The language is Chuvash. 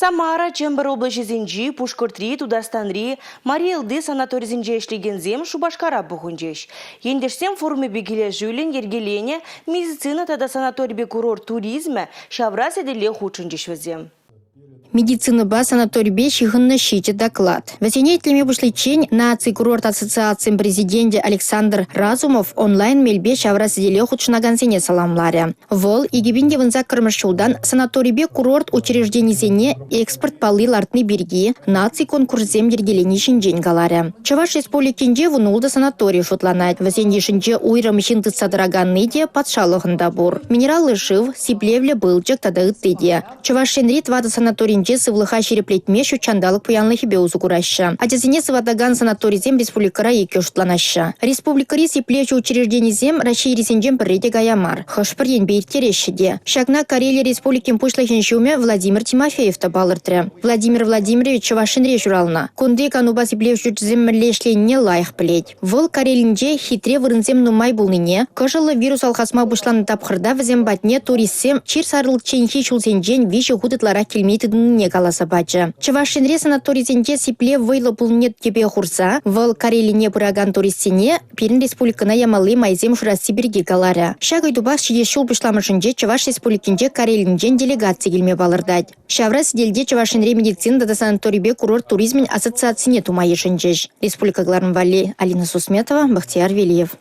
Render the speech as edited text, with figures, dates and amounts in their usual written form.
Самара, Чӗмпӗр облаҫӗсенчи, Пушкӑртри, Тутарстанри, Мари Элти санаторисенче ӗҫлекенсем Шупашкара пухӑнчӗҫ. Ентешсем форумӗпе килӗшӳллӗн йӗркеленӗ медицина тата санаторипе курорт туризмӗ ҫавра сӗтеле хутшӑнчӗҫ вӗсем. Медицинӑпа, санаторипе ҫыхӑннӑ ҫичӗ доклад. Вӗсене итлеме пуҫличчен Наци курорт ассоциацийӗн президенчӗ Александр Разумов онлайн мелпе ҫавра сӗтеле хутшӑнакансене саламларӗ. Вӑл 2018 ҫултан санаторипе курорт учрежденисене экспорт палли лартни пирки наци конкурсӗсем йӗркелени ҫинчен каларӗ. Чӑваш Республикинче 16 санатори шутланать. Вӗсен йышӗнче уйрӑм ҫын тытса тӑраканни те, патшалӑхӑн та пур. Минераллӑ шыв, сиплевлӗ пылчӑк тата ытти те. Чӑваш Енри тӑватӑ санаторинче сывлӑха ҫирӗплетме ҫут ҫанталӑк пуянлӑхӗпе усӑ кураҫҫӗ. Ачасене сыватакан санаторисем республикӑра иккӗ шутланаҫҫӗ. Республикӑри сиплевҫӗ учрежденисем Раҫҫейрисенчен пӗрре те кая мар. Хӑш-пӗр енпе ирттереҫҫӗ те. Ҫакна Карели Республикин Пуҫлӑхӗн ҫумӗ Владимир Тимофеев та палӑртрӗ. Владимир Владимирович Чӑваш Енре ҫуралнӑ. Кунти канупа сиплев ҫурчӗсем мӗнле ӗҫленине лайӑх пӗлет. Вӑл Карелинче хитре вырӑнсем нумай пулнине, кӑшӑллӑ вирус алхасма пуҫланӑ тапхӑрта вӗсем патне туристсем чир сарӑлчченхи ҫулсенчен виҫӗ хут ытларах килме тытӑннине каласа пачӗ. Чӑваш Енре санаторисенче сиплев вӑйлӑ пулнине тӗпе хурса вӑл Карелине пыракан туристсене пирӗн республикӑна ямалли майсем шырасси пирки каларӗ. Ҫак ыйтупах ҫитес ҫул пуҫламӑшӗнче Чӑваш Республикинче Карелинчен делегаци килме палӑртать. Ҫавра сӗтелте Чӑваш Енре медицина тата санаторипе курорт туризмӗн ассоциацине тума йышӑнчӗҫ. Республика кӑларӑм валли Алина Сусметова, Бахтияр Велиев.